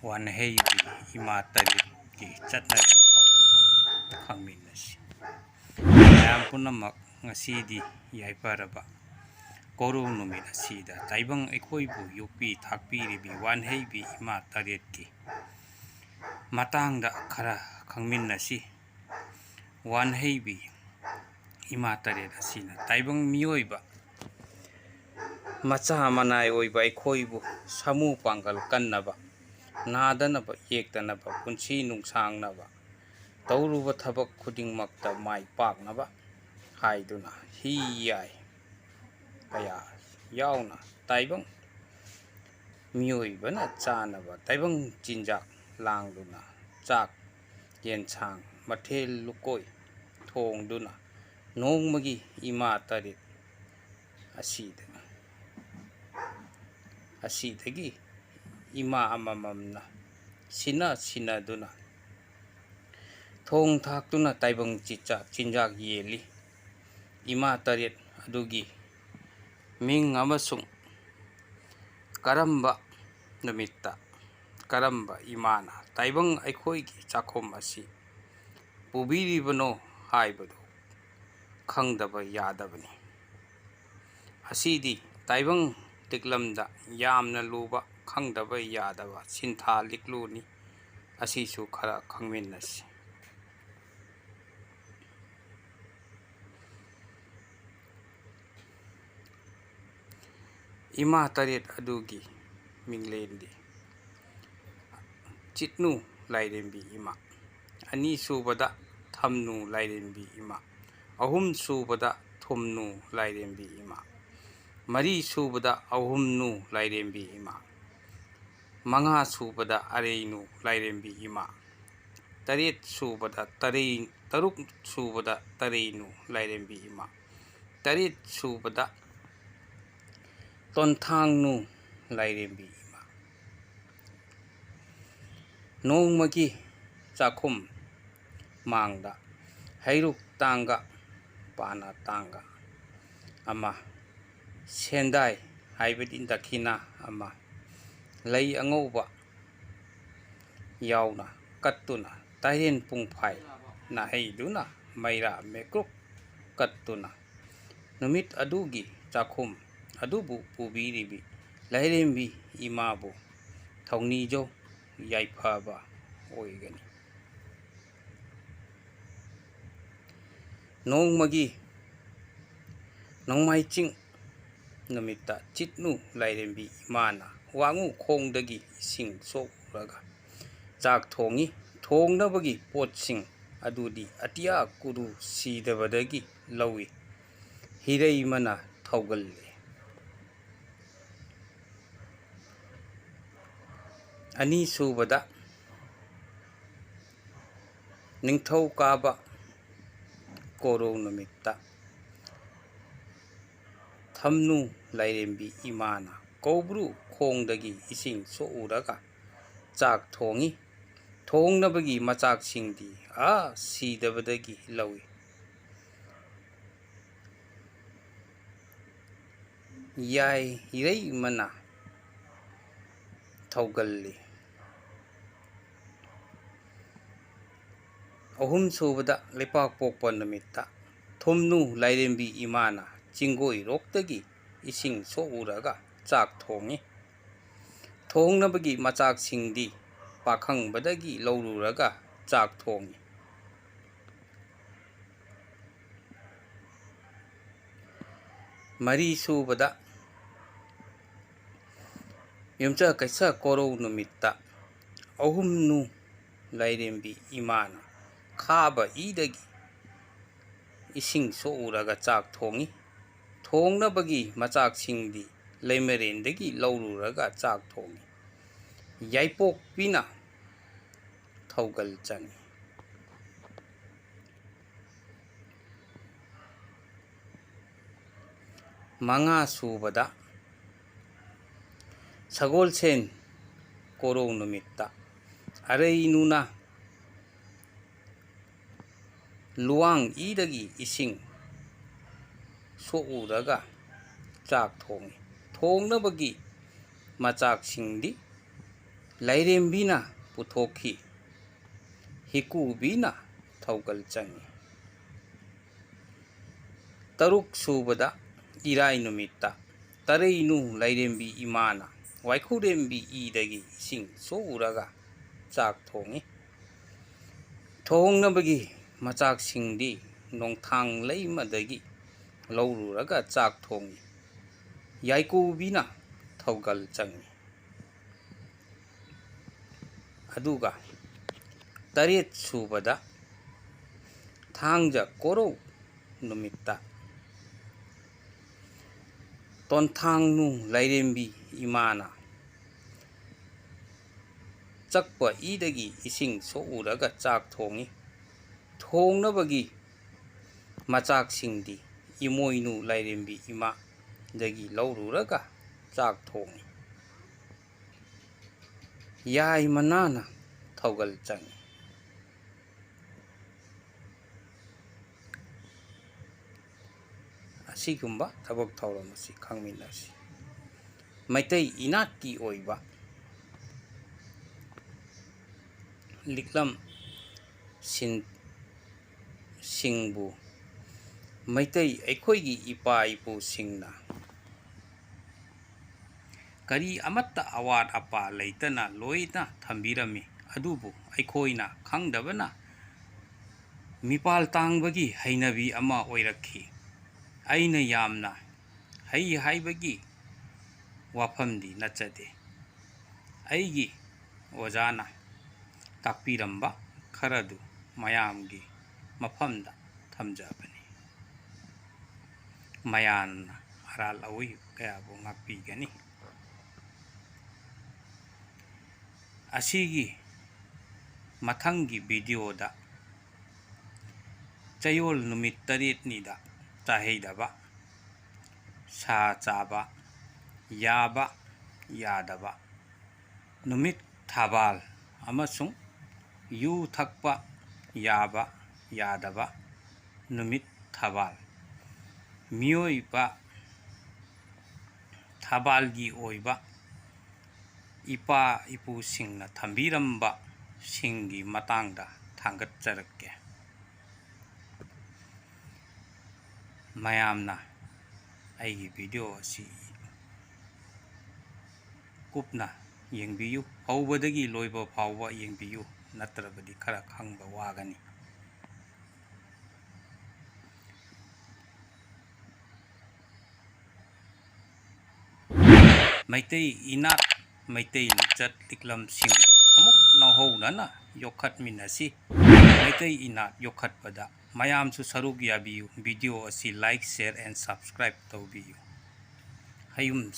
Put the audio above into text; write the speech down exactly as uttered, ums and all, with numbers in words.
ꯋꯥꯟꯍꯩꯕꯤ ꯏꯃꯥ ꯇꯔꯦꯠꯀꯤ ꯆꯠꯅꯕꯤ ꯊꯧꯔꯝ ꯈꯪꯃꯤꯟꯅꯁꯤ꯫ ꯃꯌꯥꯝ ꯄꯨꯝꯅꯃꯛ, ꯉꯁꯤꯗꯤ ꯌꯥꯏꯐꯔꯕ ꯀꯣꯔꯧ ꯅꯨꯃꯤꯠ ꯑꯁꯤꯗ ꯇꯥꯏꯕꯪ ꯑꯩꯈꯣꯏꯕꯨ ꯌꯣꯛꯄꯤ ꯊꯥꯛꯄꯤꯔꯤꯕꯤ ꯋꯥꯟꯍꯩꯕꯤ ꯏꯃꯥ ꯇꯔꯦꯠꯀꯤ ꯃꯇꯥꯡꯗ ꯈꯔ ꯈꯪꯃꯤꯟꯅꯁꯤ꯫ ꯋꯥꯟꯍꯩꯕꯤ ꯏꯃꯥ ꯇꯔꯦꯠ ꯑꯁꯤꯅ ꯇꯥꯏꯕꯪ ꯃꯤꯑꯣꯏꯕ ꯃꯆꯥ ꯃꯅꯥꯏ ꯑꯣꯏꯕ ꯑꯩꯈꯣꯏꯕꯨ ꯁꯥꯃꯨ ꯄꯥꯡꯒꯜ ꯀꯟꯅꯕ, ꯅꯥꯗꯅꯕ ꯌꯦꯛꯇꯅꯕ, ꯄꯨꯟꯁꯤ ꯅꯨꯡꯁꯥꯡꯅꯕ, ꯇꯧꯔꯨꯕ ꯊꯕꯛ ꯈꯨꯗꯤꯡꯃꯛꯇ ꯃꯥꯏ ꯄꯥꯛꯅꯕ ꯍꯥꯏꯗꯨꯅ ꯍꯤ ꯌꯥꯏ ꯀꯌꯥ ꯌꯥꯎꯅ ꯇꯥꯏꯕꯪ ꯃꯤꯑꯣꯏꯕꯅ ꯆꯥꯅꯕ ꯇꯥꯏꯕꯪ ꯆꯤꯟꯖꯥꯛ ꯂꯥꯡꯗꯨꯅ, ꯆꯥꯛ ꯌꯦꯟꯁꯥꯡ ꯃꯊꯦꯜ ꯂꯨꯀꯣꯏ ꯊꯣꯡꯗꯨꯅ ꯅꯣꯡꯃꯒꯤ ꯏꯃꯥ ꯇꯔꯦꯠ ꯑꯁꯤꯗ, ꯑꯁꯤꯗꯒꯤ ꯏꯃꯥ ꯑꯃꯃꯝꯅ ꯁꯤꯟꯅ ꯁꯤꯟꯅꯗꯨꯅ ꯊꯣꯡ ꯊꯥꯛꯇꯨꯅ ꯇꯥꯏꯕꯪ ꯆꯤꯟꯖꯥꯛ, ꯆꯤꯟꯖꯥꯛ ꯌꯦꯜꯂꯤ꯫ ꯏꯃꯥ ꯇꯔꯦꯠ ꯑꯗꯨꯒꯤ ꯃꯤꯡ ꯑꯃꯁꯨꯡ ꯀꯔꯝꯕ ꯅꯨꯃꯤꯠꯇ ꯀꯔꯝꯕ ꯏꯃꯥꯅ ꯇꯥꯏꯕꯪ ꯑꯩꯈꯣꯏꯒꯤ ꯆꯥꯛꯈꯨꯝ ꯑꯁꯤ ꯄꯨꯕꯤꯔꯤꯕꯅꯣ ꯍꯥꯏꯕꯗꯨ ꯈꯪꯗꯕ ꯌꯥꯗꯕꯅꯤ꯫ ꯑꯁꯤꯗꯤ ꯇꯥꯏꯕꯪ ꯂꯤꯛꯂꯝꯗ ꯌꯥꯝꯅ ꯂꯨꯕ, ꯈꯪꯗꯕ ꯌꯥꯗꯕ ꯁꯤꯟꯊꯥ ꯂꯤꯛꯂꯨꯅꯤ꯫ ꯑꯁꯤꯁꯨ ꯈꯔ ꯈꯪꯃꯤꯟꯅꯁꯤ꯫ ꯏꯃꯥ ꯇꯔꯦꯠ ꯑꯗꯨꯒꯤ ꯃꯤꯡꯂꯦꯟꯗꯤ: ꯆꯤꯠꯅꯨ ꯂꯥꯏꯔꯦꯝꯕꯤ ꯏꯃꯥ, ꯑꯅꯤꯁꯨꯕꯗ ꯊꯝꯅꯨ ꯂꯥꯏꯔꯦꯝꯕꯤ ꯏꯃꯥ, ꯑꯍꯨꯝꯁꯨꯕꯗ ꯊꯨꯝꯅꯨ ꯂꯥꯏꯔꯦꯝꯕꯤ ꯏꯃꯥ, ꯃꯔꯤꯁꯨꯕꯗ ꯑꯍꯨꯝꯅꯨ ꯂꯥꯏꯔꯦꯝꯕꯤ ꯏꯃꯥ, ꯃꯉꯥꯁꯨꯕꯗ ꯑꯔꯩꯅꯨ ꯂꯥꯏꯔꯦꯝꯕꯤ ꯏꯃꯥ, ꯇꯔꯦꯠꯁꯨꯕꯗ ꯇꯔꯩ-, ꯇꯔꯨꯛꯁꯨꯕꯗ ꯇꯔꯩꯅꯨ ꯂꯥꯏꯔꯦꯝꯕꯤ ꯏꯃꯥ, ꯇꯔꯦꯠꯁꯨꯕꯗ ꯇꯣꯟꯊꯥꯡꯅꯨ ꯂꯥꯏꯔꯦꯝꯕꯤ ꯏꯃꯥ꯫ ꯅꯣꯡꯃꯒꯤ ꯆꯥꯛꯈꯨꯝ ꯃꯥꯡꯗ ꯍꯩꯔꯨꯛ ꯇꯥꯡꯒ, ꯄꯥꯅ ꯇꯥꯡꯒ ꯑꯃ, ꯁꯦꯟꯗꯥꯏ ꯍꯥꯏꯕꯗꯤ ꯗꯈꯤꯅꯥ ꯑꯃ, ꯂꯩ ꯑꯉꯧꯕ ꯌꯥꯎꯅ ꯀꯠꯇꯨꯅ, ꯇꯥꯏꯔꯦꯟ ꯄꯨꯡꯐꯥꯏ ꯅꯥꯍꯩꯗꯨꯅ, ꯃꯩꯔꯥ ꯃꯦꯀ꯭ꯔꯨꯛ ꯀꯠꯇꯨꯅ, ꯅꯨꯃꯤꯠ ꯑꯗꯨꯒꯤ ꯆꯥꯛꯈꯨꯝ ꯑꯗꯨꯕꯨ ꯄꯨꯕꯤꯔꯤꯕꯤ ꯂꯥꯏꯔꯦꯝꯕꯤ ꯏꯃꯥꯕꯨ ꯊꯧꯅꯤꯖꯧ ꯌꯥꯏꯐꯕ ꯑꯣꯏꯒꯅꯤ꯫ ꯅꯣꯡꯃꯒꯤ ꯅꯣꯡꯃꯥꯏ ꯆꯤꯡ ꯅꯨꯃꯤꯠꯇ ꯆꯤꯠꯅꯨ ꯂꯥꯏꯔꯦꯝꯕꯤ ꯏꯃꯥꯅ ꯋꯥꯉꯨ ꯈꯣꯡꯗꯒꯤ ꯏꯁꯤꯡ ꯁꯣꯛꯎꯔꯒ ꯆꯥꯛ ꯊꯣꯡꯉꯤ꯫ ꯊꯣꯡꯅꯕꯒꯤ ꯄꯣꯠꯁꯤꯡ ꯑꯗꯨꯗꯤ ꯑꯇꯤꯌꯥ ꯀꯨꯔꯨ ꯁꯤꯗꯕꯗꯒꯤ ꯂꯧꯏ꯫ ꯍꯤꯔꯩꯃꯅ ꯊꯧꯒꯜꯂꯤ꯫ ꯑꯅꯤꯁꯨꯕꯗ, ꯅꯤꯡꯊꯧꯀꯥꯕ ꯀꯣꯔꯧ ꯅꯨꯃꯤꯠꯇ ꯊꯝꯅꯨ ꯂꯥꯏꯔꯦꯝꯕꯤ ꯏꯃꯥꯅ ꯀꯧꯕ꯭ꯔꯨ ꯈꯣꯡꯗꯒꯤ ꯏꯁꯤꯡ ꯁꯣꯛꯎꯔꯒ ꯆꯥꯛ ꯊꯣꯡꯉꯤ꯫ ꯊꯣꯡꯅꯕꯒꯤ ꯃꯆꯥꯛꯁꯤꯡꯗꯤ ꯑꯥ ꯁꯤꯗꯕꯗꯒꯤ ꯂꯧꯏ꯫ ꯌꯥꯏꯔꯩꯃꯅ ꯊꯧꯒꯜꯂꯤ꯫ ꯑꯍꯨꯝꯁꯨꯕꯗ, ꯂꯩꯄꯥꯛꯄꯣꯛꯄ ꯅꯨꯃꯤꯠꯇ ꯊꯨꯝꯅꯨ ꯂꯥꯏꯔꯦꯝꯕꯤ ꯏꯃꯥꯅ ꯆꯤꯡꯒꯣꯏꯔꯣꯛꯇꯒꯤ ꯏꯁꯤꯡ ꯁꯣꯛꯎꯔꯒ ꯆꯥꯛ ꯊꯣꯡꯉꯤ꯫ ꯊꯣꯡꯅꯕꯒꯤ ꯃꯆꯥꯛꯁꯤꯡꯗꯤ ꯄꯥꯈꯪꯕꯗꯒꯤ ꯂꯧꯔꯨꯔꯒ ꯆꯥꯛ ꯊꯣꯡꯉꯤ꯫ ꯃꯔꯤꯁꯨꯕꯗ, ꯌꯨꯝꯁꯀꯩꯁ ꯀꯣꯔꯧ ꯅꯨꯃꯤꯠꯇ ꯑꯍꯨꯝꯅꯨ ꯂꯥꯏꯔꯦꯝꯕꯤ ꯏꯃꯥꯅ ꯈꯥꯕ ꯏꯗꯒꯤ ꯏꯁꯤꯡ ꯁꯣꯛꯎꯔꯒ ꯆꯥꯛ ꯊꯣꯡꯉꯤ꯫ ꯊꯣꯡꯅꯕꯒꯤ ꯃꯆꯥꯛꯁꯤꯡꯗꯤ ꯂꯩꯃꯔꯦꯟꯗꯒꯤ ꯂꯧꯔꯨꯔꯒ ꯆꯥꯛ ꯊꯣꯡꯉꯤ꯫ ꯌꯥꯏꯄꯣꯛꯄꯤꯅ ꯊꯧꯒꯜ ꯆꯪꯉꯤ꯫ ꯃꯉꯥꯁꯨꯕꯗ, ꯁꯒꯣꯜꯁꯦꯟ ꯀꯣꯔꯧ ꯅꯨꯃꯤꯠꯇ ꯑꯔꯩꯅꯨꯅ ꯂꯨꯋꯥꯡ ꯏꯗꯒꯤ ꯏꯁꯤꯡ ꯁꯣꯛꯎꯔꯒ ꯆꯥꯛ ꯊꯣꯡꯉꯤ꯫ ꯊꯣꯡꯅꯕꯒꯤ ꯃꯆꯥꯛꯁꯤꯡꯗꯤ ꯂꯥꯏꯔꯦꯝꯕꯤꯅ ꯄꯨꯊꯣꯛꯈꯤ꯫ ꯍꯤꯀꯨꯕꯤꯅ ꯊꯧꯒꯜ ꯆꯪꯉꯤ꯫ ꯇꯔꯨꯛ ꯁꯨꯕꯗ ꯏꯔꯥꯏ ꯅꯨꯃꯤꯠꯇ ꯇꯔꯩꯅꯨ ꯂꯥꯏꯔꯦꯝꯕꯤ ꯏꯃꯥꯅ ꯋꯥꯏꯈꯨꯔꯦꯝꯕꯤ ꯏꯗꯒꯤ ꯏꯁꯤꯡ ꯁꯣꯛꯎꯔꯒ ꯆꯥꯛ ꯊꯣꯡꯉꯤ꯫ ꯊꯣꯡꯅꯕꯒꯤ ꯃꯆꯥꯛꯁꯤꯡꯗꯤ ꯅꯣꯡꯊꯥꯡ ꯂꯩꯃꯗꯒꯤ ꯂꯧꯔꯨꯔꯒ ꯆꯥꯛ ꯊꯣꯡꯉꯤ꯫ ꯌꯥꯏꯀꯨꯕꯤꯅ ꯊꯧꯒꯜ ꯆꯪꯉꯤ꯫ ꯑꯗꯨꯒ ꯇꯔꯦꯠ ꯁꯨꯕꯗ ꯊꯥꯡꯖ ꯀꯣꯔꯧ ꯅꯨꯃꯤꯠꯇ ꯇꯣꯟꯊꯥꯡꯅꯨ ꯂꯥꯏꯔꯦꯝꯕꯤ ꯏꯃꯥꯅ ꯆꯛꯄ ꯏꯗꯒꯤ ꯏꯁꯤꯡ ꯁꯣꯛꯎꯔꯒ ꯆꯥꯛ ꯊꯣꯡꯉꯤ꯫ ꯊꯣꯡꯅꯕꯒꯤ ꯃꯆꯥꯛꯁꯤꯡꯗꯤ ꯏꯃꯣꯏꯅꯨ ꯂꯥꯏꯔꯦꯝꯕꯤ ꯏꯃꯥꯗꯒꯤ ꯂꯧꯔꯨꯔꯒ ꯆꯥꯛ ꯊꯣꯡꯉꯤ꯫ ꯌꯥꯏ ꯃꯅꯥꯅ ꯊꯧꯒꯜ ꯆꯪꯉꯤ꯫ ꯑꯁꯤꯒꯨꯝꯕ ꯊꯕꯛ ꯊꯧꯔꯝ ꯑꯁꯤ ꯈꯪꯃꯤꯟꯅꯁꯤ꯫ ꯃꯩꯇꯩ ꯏꯅꯥꯠꯀꯤ ꯑꯣꯏꯕ ꯂꯤꯛꯂꯝ ꯁꯤꯟ-, ꯁꯤꯡꯕꯨ ꯃꯩꯇꯩ ꯑꯩꯈꯣꯏꯒꯤ ꯏꯄꯥ ꯏꯄꯨꯁꯤꯡꯅ ꯀꯔꯤ ꯑꯃꯠꯇ ꯑꯋꯥꯠ ꯑꯄꯥ ꯂꯩꯇꯅ ꯂꯣꯏꯅ ꯊꯝꯕꯤꯔꯝꯃꯤ꯫ ꯑꯗꯨꯕꯨ ꯑꯩꯈꯣꯏꯅ ꯈꯪꯗꯕꯅ ꯃꯤꯄꯥꯜ ꯇꯥꯡꯕꯒꯤ ꯍꯩꯅꯕꯤ ꯑꯃ ꯑꯣꯏꯔꯛꯈꯤ꯫ ꯑꯩꯅ ꯌꯥꯝꯅ ꯍꯩ ꯍꯥꯏꯕꯒꯤ ꯋꯥꯐꯝꯗꯤ ꯅꯠꯆꯗꯦ꯫ ꯑꯩꯒꯤ ꯑꯣꯖꯥꯅ ꯇꯥꯛꯄꯤꯔꯝꯕ ꯈꯔꯗꯨ ꯃꯌꯥꯝꯒꯤ ꯃꯐꯝꯗ ꯊꯝꯖꯕꯅꯤ꯫ ꯃꯌꯥꯝꯅ ꯑꯔꯥꯜ ꯑꯋꯣꯏ ꯀꯌꯥꯕꯨ ꯉꯥꯛꯄꯤꯒꯅꯤ꯫ ꯑꯁꯤꯒꯤ ꯃꯊꯪꯒꯤ ꯚꯤꯗꯤꯑꯣꯗ ꯆꯌꯣꯜ ꯅꯨꯃꯤꯠ ꯇꯔꯦꯠꯅꯤꯗ ꯆꯥꯍꯩꯗꯕ, ꯁꯥ ꯆꯥꯕ ꯌꯥꯕ ꯌꯥꯗꯕ ꯅꯨꯃꯤꯠ ꯊꯥꯕꯥꯜ ꯑꯃꯁꯨꯡ ꯌꯨ ꯊꯛꯄ ꯌꯥꯕ ꯌꯥꯗꯕ ꯅꯨꯃꯤꯠ ꯊꯥꯕꯥꯜ, ꯃꯤꯑꯣꯏꯕ ꯊꯥꯕꯥꯜꯒꯤ ꯑꯣꯏꯕ ꯏꯄꯥ ꯏꯄꯨꯁꯤꯡꯅ ꯊꯝꯕꯤꯔꯝꯕ ꯁꯤꯡꯒꯤ ꯃꯇꯥꯡꯗ ꯊꯥꯡꯒꯠꯆꯔꯛꯀꯦ꯫ ꯃꯌꯥꯝꯅ ꯑꯩꯒꯤ video ꯑꯁꯤ ꯀꯨꯞꯅ ꯌꯦꯡꯕꯤꯌꯨ, ꯍꯧꯕꯗꯒꯤ ꯂꯣꯏꯕ ꯐꯥꯎꯕ ꯌꯦꯡꯕꯤꯌꯨ, ꯅꯠꯇ꯭ꯔꯕꯗꯤ ꯈꯔ ꯈꯪꯕ ꯋꯥꯒꯅꯤ꯫ ꯃꯩꯇꯩ ꯏꯅꯥꯠ, ꯃꯩꯇꯩ ꯂꯤꯆꯠ ꯂꯤꯛꯂꯝꯁꯤꯡꯕꯨ ꯑꯃꯨꯛ ꯅꯧꯍꯧꯅꯅ ꯌꯣꯛꯈꯠꯃꯤꯟꯅꯁꯤ꯫ ꯃꯩꯇꯩ ꯏꯅꯥꯠ ꯌꯣꯛꯈꯠꯄꯗ ꯃꯌꯥꯝꯁꯨ ꯁꯔꯨꯛ ꯌꯥꯕꯤꯌꯨ꯫ Video ꯑꯁꯤ like, share and subscribe ꯇꯧꯕꯤꯌꯨ꯫ ꯍꯌꯨꯝ